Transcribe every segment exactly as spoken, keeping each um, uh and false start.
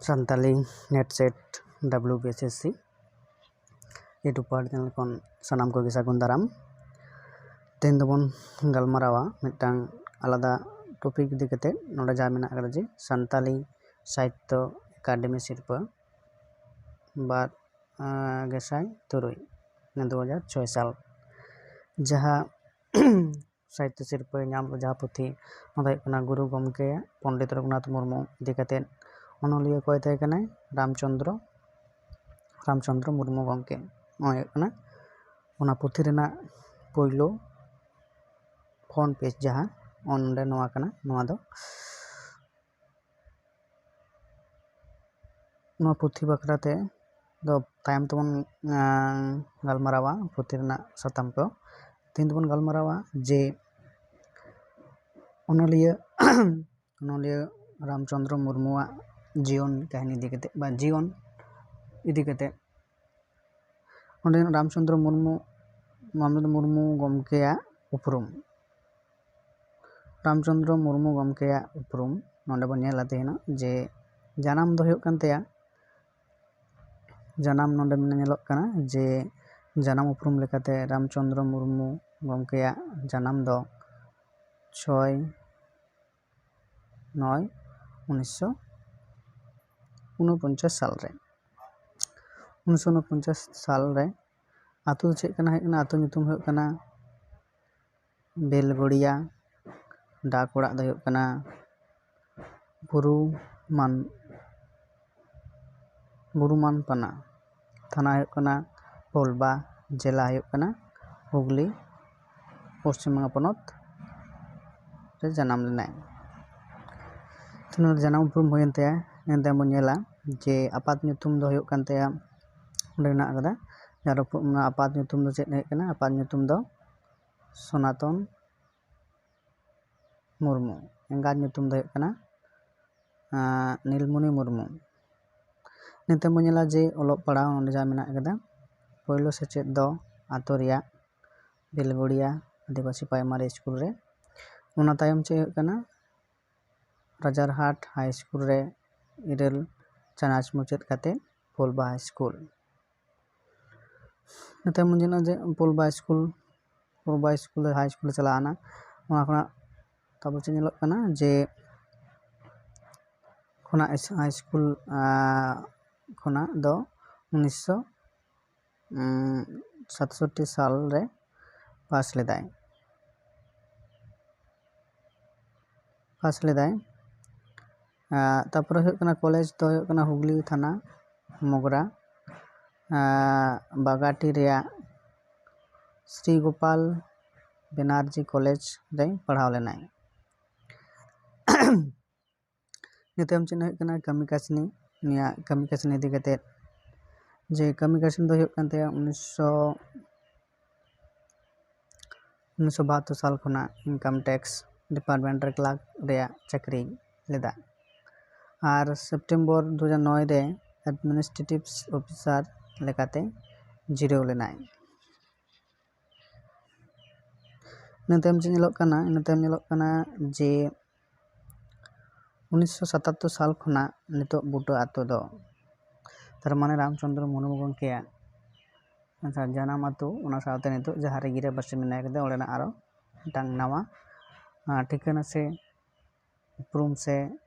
Santali NET SET WBSSC YouTube channel ᱠᱷᱚᱱ ᱥᱟᱱᱟᱢ ᱠᱚᱜᱮ ᱥᱟᱹᱜᱩᱱ ᱫᱟᱨᱟᱢ᱾ ᱛᱮᱦᱮᱧ ᱫᱚᱵᱚᱱ ᱜᱟᱞᱢᱟᱨᱟᱣᱟ ᱢᱤᱫᱴᱟᱝ ᱟᱞᱟᱫᱟ topic ᱤᱫᱤ ᱠᱟᱛᱮ᱾ ᱱᱚᱰᱮ ᱡᱟᱦᱟᱸ ᱢᱮᱱᱟᱜ ᱟᱠᱟᱫᱟ ᱡᱮ ᱥᱟᱱᱛᱟᱞᱤ ᱥᱟᱦᱤᱛᱛᱚ ᱮᱠᱟᱰᱮᱢᱤ ᱥᱤᱨᱯᱟᱹ ᱵᱟᱨ ᱜᱮᱥᱟᱭ ᱛᱩᱨᱩᱭ, ᱫᱩ ᱦᱟᱡᱟᱨ ᱪᱷᱚᱭ ᱥᱟᱞ, ᱡᱟᱦᱟᱸ ᱥᱟᱦᱤᱛᱛᱚ ᱥᱤᱨᱯᱟᱹᱭ ᱧᱟᱢ ᱞᱮᱫ ᱡᱟᱦᱟᱸ ᱯᱩᱛᱷᱤ, ᱚᱱᱟ ᱫᱚ ᱦᱩᱭᱩᱜ ᱠᱟᱱᱟ ᱜᱩᱨᱩ ᱜᱚᱢᱠᱮ ᱯᱚᱱᱰᱤᱛ ᱨᱚᱜᱷᱩᱱᱟᱛᱷ ᱢᱩᱨᱢᱩ ᱤᱫᱤ ᱠᱟᱛᱮᱫ᱾ ᱚᱱᱚᱞᱤᱭᱟᱹ ᱚᱠᱚᱭ ᱛᱟᱦᱮᱸ ᱠᱟᱱᱟᱭ? ᱨᱟᱢᱪᱚᱸᱫᱽᱨᱚ, ᱨᱟᱢᱪᱚᱸᱫᱽᱨᱚ ᱢᱩᱨᱢᱩ ᱜᱚᱢᱠᱮ᱾ ᱱᱚᱣᱟ ᱦᱩᱭᱩᱜ ᱠᱟᱱᱟ ᱚᱱᱟ ᱯᱩᱛᱷᱤ ᱨᱮᱱᱟᱜ ᱯᱳᱭᱞᱳ front page, ᱡᱟᱦᱟᱸ ᱚᱸᱰᱮ ᱱᱚᱣᱟ ᱠᱟᱱᱟ, ᱱᱚᱣᱟ ᱫᱚ ᱱᱚᱣᱟ ᱯᱩᱛᱷᱤ ᱵᱟᱠᱷᱨᱟ ᱛᱮ ᱫᱚ ᱛᱟᱭᱚᱢ ᱛᱮᱵᱚᱱ, ᱟᱸ, ᱜᱟᱞᱢᱟᱨᱟᱣᱟ ᱯᱩᱛᱷᱤ ᱨᱮᱱᱟᱜ ᱥᱟᱛᱟᱢ ᱠᱚ᱾ ᱛᱮᱦᱮᱧ ᱫᱚᱵᱚᱱ ᱜᱟᱞᱢᱟᱨᱟᱣᱟ ᱡᱮ ᱚᱱᱚᱞᱤᱭᱟᱹ, ᱚᱱᱚᱞᱤᱭᱟᱹ ᱨᱟᱢᱪᱚᱸᱫᱽᱨᱚ ᱢᱩᱨᱢᱩᱣᱟᱜ ᱡᱤᱭᱚᱱ ᱠᱟᱹᱦᱱᱤ ᱤᱫᱤ ᱠᱟᱛᱮ ᱵᱟ ᱡᱤᱭᱚᱱ ᱤᱫᱤ ᱠᱟᱛᱮ᱾ ᱚᱸᱰᱮ ᱨᱟᱢᱪᱚᱸᱫᱽᱨᱚ ᱢᱩᱨᱢᱩ, ᱨᱟᱢᱪᱚᱸᱫᱽᱨᱚ ᱢᱩᱨᱢᱩ ᱜᱚᱢᱠᱮᱭᱟᱜ ᱩᱯᱨᱩᱢ᱾ ᱨᱟᱢᱪᱚᱸᱫᱽᱨᱚ ᱢᱩᱨᱢᱩ ᱜᱚᱢᱠᱮᱭᱟᱜ ᱩᱯᱨᱩᱢ ᱱᱚᱰᱮ ᱵᱚᱱ ᱧᱮᱞᱟ ᱛᱟᱦᱮᱱᱟ ᱡᱮ ᱡᱟᱱᱟᱢ ᱫᱚ ᱦᱩᱭᱩᱜ ᱠᱟᱱ ᱛᱟᱭᱟ, ᱡᱟᱱᱟᱢ ᱱᱚᱰᱮ ᱧᱮᱞᱚᱜ ᱠᱟᱱᱟ ᱡᱮ ᱡᱟᱱᱟᱢ ᱩᱯᱨᱩᱢ ᱞᱮᱠᱟᱛᱮ ᱨᱟᱢᱪᱚᱸᱫᱽᱨᱚ ᱢᱩᱨᱢᱩ ᱜᱚᱢᱠᱮᱭᱟᱜ ᱡᱟᱱᱟᱢ ᱫᱚ ᱪᱷᱚᱭ ᱱᱚᱭ ᱩᱱᱤᱥᱥᱚ ᱩᱱᱚᱯᱚᱧᱪᱟᱥ ᱥᱟᱞ ᱨᱮ᱾ ᱩᱱᱤᱥᱥᱚ ᱩᱱᱚᱯᱚᱧᱪᱟᱥ ᱥᱟᱞ ᱨᱮ᱾ ᱟᱹᱛᱩ ᱫᱚ ᱪᱮᱫ ᱠᱟᱱᱟ? ᱦᱩᱭᱩᱜ ᱠᱟᱱᱟ, ᱟᱹᱛᱩ ᱧᱩᱛᱩᱢ ᱦᱩᱭᱩᱜ ᱠᱟᱱᱟ ᱵᱮᱞᱜᱚᱲᱤᱭᱟ, ᱰᱟᱠ ᱚᱲᱟᱜ ᱫᱚ ᱦᱩᱭᱩᱜ ᱠᱟᱱᱟ ᱵᱩᱨᱩᱢᱟᱱ, ᱵᱩᱨᱩᱢᱟᱱ ᱯᱟᱱᱟ, ᱛᱷᱟᱱᱟ ᱦᱩᱭᱩᱜ ᱠᱟᱱᱟ ᱯᱳᱞᱵᱟ, ᱡᱮᱞᱟ ᱦᱩᱭᱩᱜ ᱠᱟᱱᱟ ᱦᱩᱜᱽᱞᱤ, ᱯᱚᱥᱪᱤᱢ ᱵᱟᱝᱞᱟ ᱯᱚᱱᱚᱛ ᱨᱮ ᱡᱟᱱᱟᱢ ᱞᱮᱱᱟᱭ᱾ ᱛᱚ ᱱᱚᱰᱮ ᱡᱟᱱᱟᱢ ᱩᱯᱨᱩᱢ ᱦᱩᱭᱮᱱ ᱛᱟᱭᱟ᱾ ᱮᱱᱛᱮ ᱵᱚᱱ ᱧᱮᱞᱟ ᱡᱮ ᱟᱯᱟᱛ ᱧᱩᱛᱩᱢ ᱫᱚ ᱦᱩᱭᱩᱜ ᱠᱟᱱ ᱛᱟᱭᱟ, ᱚᱸᱰᱮ ᱢᱮᱱᱟᱜ ᱟᱠᱟᱫᱟ᱾ ᱟᱨ ᱩᱯᱨᱩᱢ, ᱚᱱᱟ ᱟᱯᱟᱛ ᱧᱩᱛᱩᱢ ᱫᱚ ᱪᱮᱫ ᱦᱩᱭᱩᱜ ᱠᱟᱱᱟ? ᱟᱯᱟᱛ ᱧᱩᱛᱩᱢ ᱫᱚ ᱥᱚᱱᱟᱛᱚᱱ ᱢᱩᱨᱢᱩ᱾ ᱮᱸᱜᱟᱛ ᱧᱩᱛᱩᱢ ᱫᱚ ᱦᱩᱭᱩᱜ ᱠᱟᱱᱟ, ᱟᱸ, ᱱᱤᱞᱢᱩᱱᱤ ᱢᱩᱨᱢᱩ᱾ ᱱᱤᱛᱚᱜ ᱵᱚᱱ ᱧᱮᱞᱟ ᱡᱮ ᱚᱞᱚᱜ ᱯᱟᱲᱦᱟᱣ ᱚᱸᱰᱮ ᱡᱟᱦᱟᱸ ᱢᱮᱱᱟᱜ ᱟᱠᱟᱫᱟ, ᱯᱳᱭᱞᱳ ᱥᱮᱪᱮᱫ ᱫᱚ ᱟᱛᱳ ᱨᱮᱭᱟᱜ ᱵᱮᱞᱜᱚᱲᱤᱭᱟ ᱟᱹᱫᱤᱵᱟᱹᱥᱤ ᱯᱨᱟᱭᱢᱟᱨᱤ ᱥᱠᱩᱞ ᱨᱮ᱾ ᱚᱱᱟ ᱛᱟᱭᱚᱢ ᱪᱮᱫ ᱦᱩᱭᱩᱜ ᱠᱟᱱᱟ? ᱨᱟᱡᱟᱨᱦᱟᱴ ᱦᱟᱭ ᱥᱠᱩᱞ ᱨᱮ ᱤᱨᱟᱹᱞ ᱪᱟᱱᱟᱪ ᱢᱩᱪᱟᱹᱫ ᱠᱟᱛᱮ ᱯᱷᱩᱞᱵᱟ ᱦᱟᱭ ᱥᱠᱩᱞ᱾ ᱱᱤᱛᱚᱜ ᱵᱚᱱ ᱧᱮᱞᱟ ᱡᱮ ᱯᱷᱩᱞᱵᱟ ᱥᱠᱩᱞ, ᱯᱷᱩᱞᱵᱟ ᱥᱠᱩᱞ ᱨᱮ ᱦᱟᱭ ᱥᱠᱩᱞ ᱮ ᱪᱟᱞᱟᱣ ᱮᱱᱟ᱾ ᱚᱱᱟ ᱠᱷᱚᱱᱟᱜ ᱛᱟᱨᱯᱚᱨ ᱪᱮᱫ ᱧᱮᱞᱚᱜ ᱠᱟᱱᱟ ᱡᱮ ᱠᱷᱚᱱᱟᱜ ᱦᱟᱭ ᱥᱠᱩᱞ, ᱟᱸ, ᱠᱷᱚᱱᱟᱜ ᱫᱚ ᱩᱱᱤᱥᱥᱚ ᱥᱟᱛᱥᱚᱴᱴᱤ ᱥᱟᱞ ᱨᱮ ᱯᱟᱥ ᱞᱮᱫᱟᱭ, ᱯᱟᱥ ᱞᱮᱫᱟᱭ᱾ ᱟᱸ, ᱛᱟᱨᱯᱚᱨᱮ ᱦᱩᱭᱩᱜ ᱠᱟᱱᱟ ᱠᱚᱞᱮᱡᱽ ᱫᱚ ᱦᱩᱭᱩᱜ ᱠᱟᱱᱟ ᱦᱩᱜᱽᱞᱤ ᱛᱷᱟᱱᱟ ᱢᱚᱜᱽᱨᱟ, ᱟᱸ, ᱵᱟᱜᱟᱴᱤ ᱨᱮᱭᱟᱜ ᱥᱨᱤ ᱜᱳᱯᱟᱞ ᱵᱮᱱᱟᱨᱡᱤ ᱠᱚᱞᱮᱡᱽ ᱨᱮ ᱯᱟᱲᱦᱟᱣ ᱞᱮᱱᱟᱭ᱾ ᱱᱤᱛᱚᱜ ᱪᱮᱫ ᱦᱩᱭᱩᱜ ᱠᱟᱱᱟ ᱠᱟᱹᱢᱤ ᱠᱟᱹᱥᱱᱤ, ᱩᱱᱤᱭᱟᱜ ᱠᱟᱹᱢᱤ ᱠᱟᱹᱥᱱᱤ ᱤᱫᱤ ᱠᱟᱛᱮᱫ, ᱡᱮ ᱠᱟᱹᱢᱤ ᱠᱟᱹᱥᱱᱤ ᱫᱚ ᱦᱩᱭᱩᱜ ᱠᱟᱱ ᱛᱟᱭᱟ ᱩᱱᱤᱥᱥᱚ, ᱩᱱᱤᱥᱥᱚ ᱵᱟᱦᱟᱛᱛᱳᱨ ᱥᱟᱞ ᱠᱷᱚᱱᱟᱜ ᱤᱱᱠᱟᱢ ᱴᱮᱠᱥ ᱰᱤᱯᱟᱨᱴᱢᱮᱱᱴ ᱨᱮ ᱠᱞᱟᱨᱠ ᱨᱮᱭᱟᱜ ᱪᱟᱹᱠᱨᱤ ᱞᱮᱫᱟ᱾ ᱟᱨ ᱥᱮᱯᱴᱮᱢᱵᱚᱨ ᱫᱩ ᱦᱟᱡᱟᱨ ᱱᱚᱭ ᱨᱮ ᱮᱰᱢᱤᱱᱤᱥᱴᱨᱮᱴᱤᱵᱷ ᱚᱯᱷᱤᱥᱟᱨ ᱞᱮᱠᱟᱛᱮ ᱡᱤᱨᱟᱹᱣ ᱞᱮᱱᱟᱭ᱾ ᱤᱱᱟᱹ ᱛᱟᱭᱚᱢ ᱪᱮᱫ ᱧᱮᱞᱚᱜ ᱠᱟᱱᱟ? ᱤᱱᱟᱹ ᱛᱟᱭᱚᱢ ᱧᱮᱞᱚᱜ ᱠᱟᱱᱟ ᱡᱮ ᱩᱱᱤᱥᱥᱚ ᱥᱟᱛᱟᱛᱛᱳᱨ ᱥᱟᱞ ᱠᱷᱚᱱᱟᱜ ᱱᱤᱛᱚᱜ ᱵᱩᱴᱟᱹ ᱟᱛᱳ ᱫᱚ, ᱛᱟᱨ ᱢᱟᱱᱮ ᱨᱟᱢᱪᱚᱸᱫᱽᱨᱚ ᱢᱩᱨᱢᱩ ᱜᱚᱢᱠᱮᱭᱟᱜ, ᱟᱪᱪᱷᱟ, ᱡᱟᱱᱟᱢ ᱟᱛᱳ, ᱚᱱᱟ ᱥᱟᱶᱛᱮ ᱱᱤᱛᱚᱜ ᱡᱟᱦᱟᱸ ᱨᱮ ᱜᱤᱨᱟᱹᱵᱟᱹᱥᱤ ᱢᱮᱱᱟᱭ ᱠᱟᱫᱮᱭᱟ, ᱚᱸᱰᱮᱱᱟᱜ ᱟᱨᱚ ᱢᱤᱫᱴᱟᱝ ᱱᱟᱣᱟ, ᱟᱸ, ᱴᱷᱤᱠᱟᱹᱱᱟ ᱥᱮ ᱩᱯᱨᱩᱢ ᱥᱮ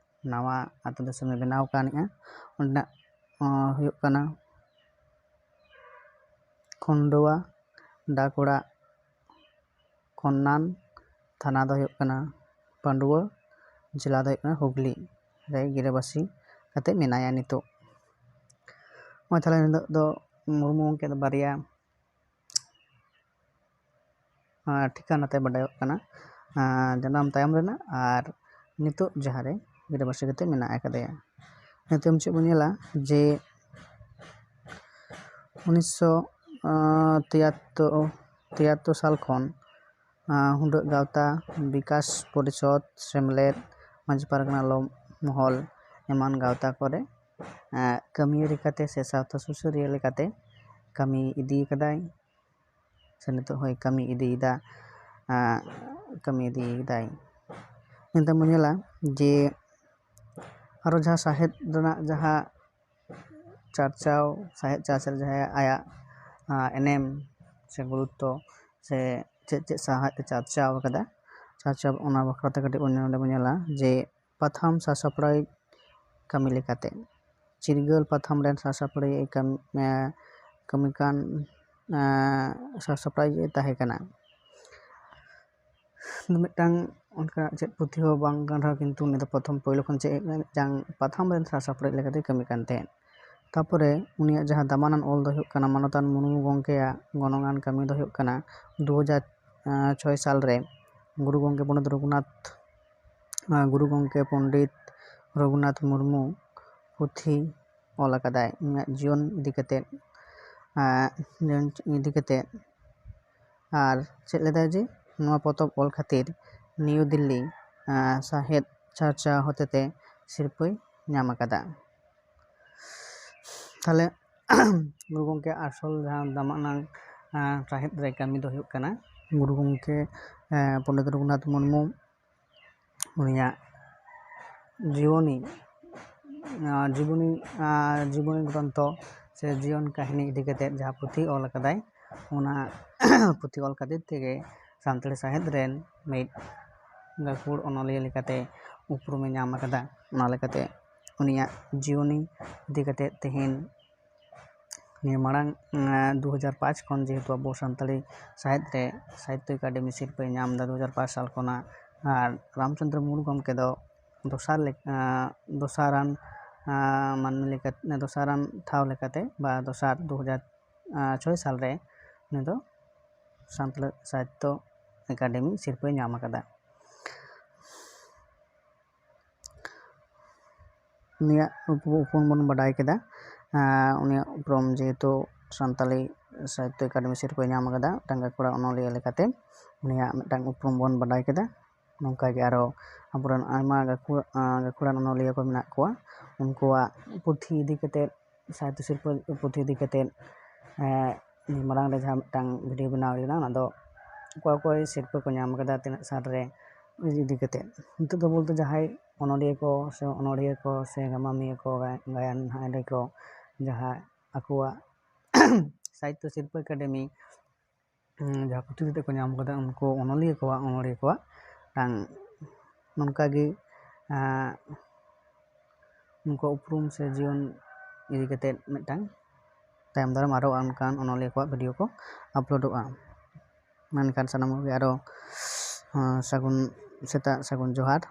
ᱱᱟᱣᱟ ᱟᱛᱳ ᱫᱤᱥᱚᱢᱮ ᱵᱮᱱᱟᱣ ᱠᱟᱣᱱᱤᱜᱼᱟ᱾ ᱚᱸᱰᱮᱱᱟᱜ, ᱟᱸ, ᱦᱩᱭᱩᱜ ᱠᱟᱱᱟ ᱠᱷᱚᱸᱰᱚᱣᱟ, ᱰᱟᱠ ᱚᱲᱟᱜ ᱠᱷᱚᱱᱱᱟᱱ, ᱛᱷᱟᱱᱟ ᱫᱚ ᱦᱩᱭᱩᱜ ᱠᱟᱱᱟ ᱯᱟᱺᱰᱩᱣᱟᱹ, ᱡᱮᱞᱟ ᱫᱚ ᱦᱩᱭᱩᱜ ᱠᱟᱱᱟ ᱦᱩᱜᱽᱞᱤ ᱨᱮ ᱜᱤᱨᱟᱹᱵᱟᱹᱥᱤ ᱠᱟᱛᱮ ᱢᱮᱱᱟᱭᱟ ᱱᱤᱛᱚᱜ᱾ ᱱᱚᱜᱼᱚᱭ ᱛᱟᱦᱞᱮ ᱱᱤᱛᱚᱜ ᱫᱚ ᱢᱩᱨᱢᱩ ᱜᱚᱢᱠᱮ ᱫᱚ ᱵᱟᱨᱭᱟ, ᱟᱸ, ᱴᱷᱤᱠᱟᱹᱱᱟ ᱛᱟᱭ ᱵᱟᱰᱟᱭᱚᱜ ᱠᱟᱱᱟ, ᱟᱸ, ᱡᱟᱱᱟᱢ ᱛᱟᱭᱚᱢ ᱨᱮᱱᱟᱜ ᱟᱨ ᱱᱤᱛᱚᱜ ᱡᱟᱦᱟᱸ ᱨᱮ ᱜᱤᱨᱟᱹᱵᱟᱹᱥᱤ ᱠᱟᱛᱮ ᱢᱮᱱᱟᱜ ᱟᱠᱟᱫᱮᱭᱟ᱾ ᱱᱤᱛᱚᱜ ᱪᱮᱫ ᱵᱚᱱ ᱧᱮᱞᱟ ᱡᱮ ᱩᱱᱤᱥᱥᱚ ᱛᱤᱭᱟᱛᱛᱳᱨ, ᱛᱤᱭᱟᱛᱛᱳᱨ ᱥᱟᱞ ᱠᱷᱚᱱ, ᱟᱸ, ᱦᱩᱰᱟᱹᱜ ᱜᱟᱶᱛᱟ, ᱵᱤᱠᱟᱥ ᱯᱚᱨᱤᱥᱚᱫᱽ, ᱥᱮᱢᱞᱮᱫ, ᱢᱟᱹᱡᱷᱤ ᱯᱟᱨᱜᱟᱱᱟ ᱞᱚ-, ᱢᱚᱦᱚᱞ ᱮᱢᱟᱱ ᱜᱟᱶᱛᱟ ᱠᱚᱨᱮ, ᱟᱸ, ᱠᱟᱹᱢᱤᱭᱟᱹ ᱞᱮᱠᱟᱛᱮ ᱥᱮ ᱥᱟᱶᱛᱟ ᱥᱩᱥᱟᱹᱨᱤᱭᱟᱹ ᱞᱮᱠᱟᱛᱮ ᱠᱟᱹᱢᱤ ᱤᱫᱤ ᱠᱟᱫᱟᱭ, ᱥᱮ ᱱᱤᱛᱚᱜ ᱦᱚᱸᱭ ᱠᱟᱹᱢᱤ ᱤᱫᱤᱭᱮᱫᱟ, ᱟᱸ, ᱠᱟᱹᱢᱤ ᱤᱫᱤᱭᱮᱫᱟᱭ᱾ ᱮᱱᱛᱮ ᱵᱚᱱ ᱧᱮᱞᱟ ᱡᱮ ᱟᱨᱚ ᱡᱟᱦᱟᱸ ᱥᱟᱶᱦᱮᱫ ᱨᱮᱱᱟᱜ ᱡᱟᱦᱟᱸ ᱪᱟᱨᱪᱟᱣ, ᱥᱟᱶᱦᱮᱫ ᱪᱟᱨᱪᱟᱣ ᱨᱮ ᱡᱟᱦᱟᱸᱭ ᱟᱭᱟᱜ ᱮᱱᱮᱢ ᱥᱮ ᱜᱩᱨᱩᱛᱛᱚ ᱥᱮ ᱪᱮᱫ ᱪᱮᱫ ᱥᱟᱶᱦᱮᱫ ᱮ ᱪᱟᱨᱪᱟᱣ ᱟᱠᱟᱫᱟ, ᱪᱟᱨᱪᱟᱣ, ᱚᱱᱟ ᱵᱟᱠᱷᱨᱟ ᱛᱮ ᱠᱟᱹᱴᱤᱡ ᱵᱚᱱ ᱱᱚᱰᱮ ᱵᱚᱱ ᱧᱮᱞᱟ ᱡᱮ ᱯᱟᱛᱷᱟᱢ ᱥᱟᱥᱟᱯᱲᱟᱣᱤᱡ ᱠᱟᱹᱢᱤ ᱞᱮᱠᱟᱛᱮ ᱪᱤᱨᱜᱟᱹᱞ ᱯᱟᱛᱷᱟᱢ ᱨᱮᱱ ᱥᱟᱥᱟᱯᱲᱟᱣᱤᱡ ᱠᱟᱹᱢᱤ, ᱠᱟᱹᱢᱤ ᱠᱟᱱ ᱥᱟᱥᱟᱯᱲᱟᱣᱤᱡ ᱮ ᱛᱟᱦᱮᱸ ᱠᱟᱱᱟ᱾ ᱢᱤᱫᱴᱟᱝ ᱚᱱᱠᱟ ᱪᱮᱫ ᱯᱩᱛᱷᱤ ᱦᱚᱸ ᱵᱟᱝ ᱠᱟᱱ ᱨᱮᱦᱚᱸ, ᱠᱤᱱᱛᱩ ᱩᱱᱤ ᱫᱚ ᱯᱨᱚᱛᱷᱚᱢ ᱯᱳᱭᱞᱳ ᱠᱷᱚᱱ ᱪᱮᱫ ᱢᱤᱫᱴᱟᱝ ᱯᱟᱛᱷᱟᱢ ᱨᱮᱱ ᱥᱟᱥᱟᱯᱲᱟᱣᱤᱡ ᱞᱮᱠᱟᱛᱮᱭ ᱠᱟᱹᱢᱤ ᱠᱟᱱ ᱛᱟᱦᱮᱸᱫ᱾ ᱛᱟᱯᱚᱨᱮ ᱩᱱᱤᱭᱟᱜ ᱡᱟᱦᱟᱸ ᱫᱟᱢᱟᱱᱟᱱ ᱚᱞ ᱫᱚ ᱦᱩᱭᱩᱜ ᱠᱟᱱᱟ, ᱢᱟᱱᱚᱛᱟᱱ ᱢᱩᱨᱢᱩ ᱜᱚᱢᱠᱮᱭᱟᱜ ᱜᱚᱱᱚᱝᱟᱱ ᱠᱟᱹᱢᱤ ᱫᱚ ᱦᱩᱭᱩᱜ ᱠᱟᱱᱟ ᱫᱩ ᱦᱟᱡᱟᱨ ᱪᱷᱚᱭ ᱥᱟᱞ ᱨᱮ ᱜᱩᱨᱩ ᱜᱚᱢᱠᱮ ᱯᱚᱱᱰᱤᱛ ᱨᱚᱜᱷᱩᱱᱟᱛᱷ, ᱜᱩᱨᱩ ᱜᱚᱢᱠᱮ ᱯᱚᱱᱰᱤᱛ ᱨᱚᱜᱷᱩᱱᱟᱛᱷ ᱢᱩᱨᱢᱩ ᱯᱩᱛᱷᱤ ᱚᱞ ᱟᱠᱟᱫᱟᱭ ᱩᱱᱤᱭᱟᱜ ᱡᱤᱭᱚᱱ ᱤᱫᱤ ᱠᱟᱛᱮᱫ, ᱡᱤᱭᱚᱱ ᱤᱫᱤ ᱠᱟᱛᱮᱫ᱾ ᱟᱨ ᱪᱮᱫ ᱞᱮᱫᱟᱭ ᱡᱮ ᱱᱚᱣᱟ ᱯᱚᱛᱚᱵ ᱚᱞ ᱠᱷᱟᱹᱛᱤᱨ ᱱᱤᱭᱩ ᱫᱤᱞᱞᱤ ᱥᱟᱶᱦᱮᱫ ᱪᱟᱨᱪᱟ ᱦᱚᱛᱮᱛᱮ ᱥᱤᱨᱯᱟᱹᱭ ᱧᱟᱢ ᱟᱠᱟᱫᱟ᱾ ᱛᱟᱦᱞᱮ ᱜᱩᱨᱩ ᱜᱚᱢᱠᱮ ᱟᱥᱚᱞ ᱡᱟᱦᱟᱸ ᱫᱟᱢᱟᱱᱟᱝ ᱥᱟᱶᱦᱮᱫ ᱨᱮ ᱠᱟᱹᱢᱤ ᱫᱚ ᱦᱩᱭᱩᱜ ᱠᱟᱱᱟ ᱜᱩᱨᱩ ᱜᱚᱢᱠᱮ ᱯᱚᱱᱰᱤᱛ ᱨᱚᱜᱷᱩᱱᱟᱛᱷ ᱢᱩᱨᱢᱩ ᱩᱱᱤᱭᱟᱜ ᱡᱤᱵᱚᱱᱤ, ᱡᱤᱵᱚᱱᱤ, ᱡᱤᱵᱚᱱᱤ ᱜᱨᱚᱱᱛᱷᱚ ᱥᱮ ᱡᱤᱭᱚᱱ ᱠᱟᱹᱦᱱᱤ ᱤᱫᱤ ᱠᱟᱛᱮᱫ ᱡᱟᱦᱟᱸ ᱯᱩᱛᱷᱤ ᱚᱞ ᱟᱠᱟᱫᱟᱭ, ᱚᱱᱟ ᱯᱩᱛᱷᱤ ᱚᱞ ᱠᱷᱟᱹᱛᱤᱨ ᱛᱮᱜᱮ ᱥᱟᱱᱛᱟᱲᱤ ᱥᱟᱶᱦᱮᱫ ᱨᱮᱱ ᱢᱤᱫ ᱜᱟᱹᱠᱷᱩᱲ ᱚᱱᱚᱞᱤᱭᱟᱹ ᱞᱮᱠᱟᱛᱮ ᱩᱯᱨᱩᱢᱮ ᱧᱟᱢ ᱟᱠᱟᱫᱟ᱾ ᱚᱱᱟ ᱞᱮᱠᱟᱛᱮ ᱩᱱᱤᱭᱟᱜ ᱡᱤᱭᱚᱱᱤ ᱤᱫᱤ ᱠᱟᱛᱮᱫ ᱛᱮᱦᱮᱧ ᱱᱤᱭᱟᱹ ᱢᱟᱲᱟᱝ, ᱫᱩ ᱦᱟᱡᱟᱨ ᱯᱟᱸᱪ ᱠᱷᱚᱱ ᱡᱮᱦᱮᱛᱩ ᱟᱵᱚ ᱥᱟᱱᱛᱟᱲᱤ ᱥᱟᱶᱦᱮᱫ ᱨᱮ ᱥᱟᱦᱤᱛᱛᱚ ᱮᱠᱟᱰᱮᱢᱤ ᱥᱤᱨᱯᱟᱹᱭ ᱧᱟᱢ ᱮᱫᱟ ᱫᱩ ᱦᱟᱡᱟᱨ ᱯᱟᱸᱪ ᱥᱟᱞ ᱠᱷᱚᱱᱟᱜ, ᱟᱨ ᱨᱟᱢᱪᱚᱸᱫᱽᱨᱚ ᱢᱩᱨᱢᱩ ᱜᱚᱢᱠᱮ ᱫᱚ ᱫᱚᱥᱟᱨ ᱞᱮᱠ-, ᱫᱚᱥᱟᱨᱟᱱ ᱢᱟᱹᱱᱢᱤ ᱞᱮᱠᱟᱛᱮ, ᱫᱚᱥᱟᱨᱟᱱ ᱴᱷᱟᱶ ᱞᱮᱠᱟᱛᱮ ᱵᱟ ᱫᱚᱥᱟᱨ ᱫᱩ ᱦᱟᱡᱟᱨ ᱪᱷᱚᱭ ᱥᱟᱞ ᱨᱮ ᱩᱱᱤ ᱫᱚ ᱥᱟᱱᱛᱟᱲᱤ ᱥᱟᱦᱤᱛᱛᱚ ᱮᱠᱟᱰᱮᱢᱤ ᱥᱤᱨᱯᱟᱹᱭ ᱧᱟᱢ ᱟᱠᱟᱫᱟ᱾ ᱩᱱᱤᱭᱟᱜ ᱩᱯ-, ᱩᱯᱨᱩᱢ ᱵᱚᱱ ᱵᱟᱰᱟᱭ ᱠᱮᱫᱟ᱾ ᱟᱨ ᱩᱱᱤᱭᱟᱜ ᱩᱯᱨᱩᱢ ᱡᱮᱦᱮᱛᱩ ᱥᱟᱱᱛᱟᱲᱤ ᱥᱟᱦᱤᱛᱛᱚ ᱮᱠᱟᱰᱮᱢᱤ ᱥᱤᱨᱯᱟᱹᱭ ᱧᱟᱢ ᱟᱠᱟᱫᱟ, ᱢᱤᱫᱴᱟᱝ ᱜᱟᱹᱠᱷᱩᱲᱟᱱ ᱚᱱᱚᱞᱤᱭᱟᱹ ᱞᱮᱠᱟᱛᱮ ᱩᱱᱤᱭᱟᱜ ᱢᱤᱫᱴᱟᱝ ᱩᱯᱨᱩᱢ ᱵᱚᱱ ᱵᱟᱰᱟᱭ ᱠᱮᱫᱟ᱾ ᱱᱚᱝᱠᱟ ᱜᱮ ᱟᱨᱚ ᱟᱵᱚᱨᱮᱱ ᱟᱭᱢᱟ ᱜᱟᱹᱠᱷᱩᱲ-, ᱟᱸ, ᱜᱟᱹᱠᱷᱩᱲᱟᱱ ᱚᱱᱚᱞᱤᱭᱟᱹ ᱠᱚ ᱢᱮᱱᱟᱜ ᱠᱚᱣᱟ, ᱩᱱᱠᱩᱣᱟᱜ ᱯᱩᱛᱷᱤ ᱤᱫᱤ ᱠᱟᱛᱮᱫ, ᱥᱟᱦᱤᱛᱛᱚ ᱥᱤᱨᱯᱟᱹ ᱯᱩᱛᱷᱤ ᱤᱫᱤ ᱠᱟᱛᱮᱫ, ᱮᱸ, ᱢᱟᱲᱟᱝ ᱨᱮ ᱡᱟᱦᱟᱸ ᱢᱤᱫᱴᱟᱝ ᱵᱷᱤᱰᱤᱭᱳ ᱵᱮᱱᱟᱣ ᱦᱩᱭ ᱞᱮᱱᱟ, ᱚᱱᱟ ᱫᱚ ᱚᱠᱚᱭ ᱚᱠᱚᱭ ᱥᱤᱨᱯᱟᱹ ᱠᱚ ᱧᱟᱢ ᱠᱟᱫᱟ, ᱛᱤᱱᱟᱹᱜ ᱥᱟᱞ ᱨᱮ, ᱤᱫᱤ ᱠᱟᱛᱮᱫ᱾ ᱱᱤᱛᱚᱜ ᱫᱚ ᱵᱚᱞᱛᱮ ᱡᱟᱦᱟᱸᱭ ᱚᱱᱚᱞᱤᱭᱟᱹ ᱠᱚ ᱥᱮ ᱚᱱᱚᱲᱦᱤᱭᱟᱹ ᱠᱚ ᱥᱮ ᱜᱟᱢᱟᱢᱤᱭᱟᱹ ᱠᱚ, ᱜᱟᱭ-, ᱜᱟᱭᱟᱱ ᱦᱟᱭᱟᱱᱤ ᱠᱚ, ᱡᱟᱦᱟᱸ ᱟᱠᱚᱣᱟᱜ ᱥᱟᱦᱤᱛᱛᱚ ᱥᱤᱞᱯᱚ ᱮᱠᱟᱰᱮᱢᱤ ᱡᱟᱦᱟᱸ ᱯᱩᱛᱷᱤ ᱠᱟᱛᱮ ᱠᱚ ᱧᱟᱢ ᱠᱟᱫᱟ, ᱩᱱᱠᱩ ᱚᱱᱚᱞᱤᱭᱟᱹ ᱠᱚᱣᱟᱜ ᱚᱱᱚᱞᱤᱭᱟᱹ ᱠᱚᱣᱟᱜ ᱢᱤᱫᱴᱟᱝ ᱱᱚᱝᱠᱟ ᱜᱮ ᱩᱱᱠᱩᱣᱟᱜ ᱩᱯᱨᱩᱢ ᱥᱮ ᱡᱤᱭᱚᱱ ᱤᱫᱤ ᱠᱟᱛᱮ ᱢᱤᱫᱴᱟᱝ ᱛᱟᱭᱚᱢ ᱫᱟᱨᱟᱢ ᱟᱨᱚ ᱚᱱᱠᱟᱱ ᱚᱱᱚᱞᱤᱭᱟᱹ ᱠᱚᱣᱟᱜ ᱵᱷᱤᱰᱤᱭᱳ ᱠᱚ ᱟᱯᱞᱳᱰᱚᱜᱼᱟ᱾ ᱢᱮᱱᱠᱷᱟᱱ ᱥᱟᱱᱟᱢ ᱠᱚᱜᱮ ᱟᱨᱚ ᱥᱟᱹᱜᱩᱱ ᱥᱮᱛᱟᱜ, ᱥᱟᱹᱜᱩᱱ ᱡᱚᱦᱟᱨ᱾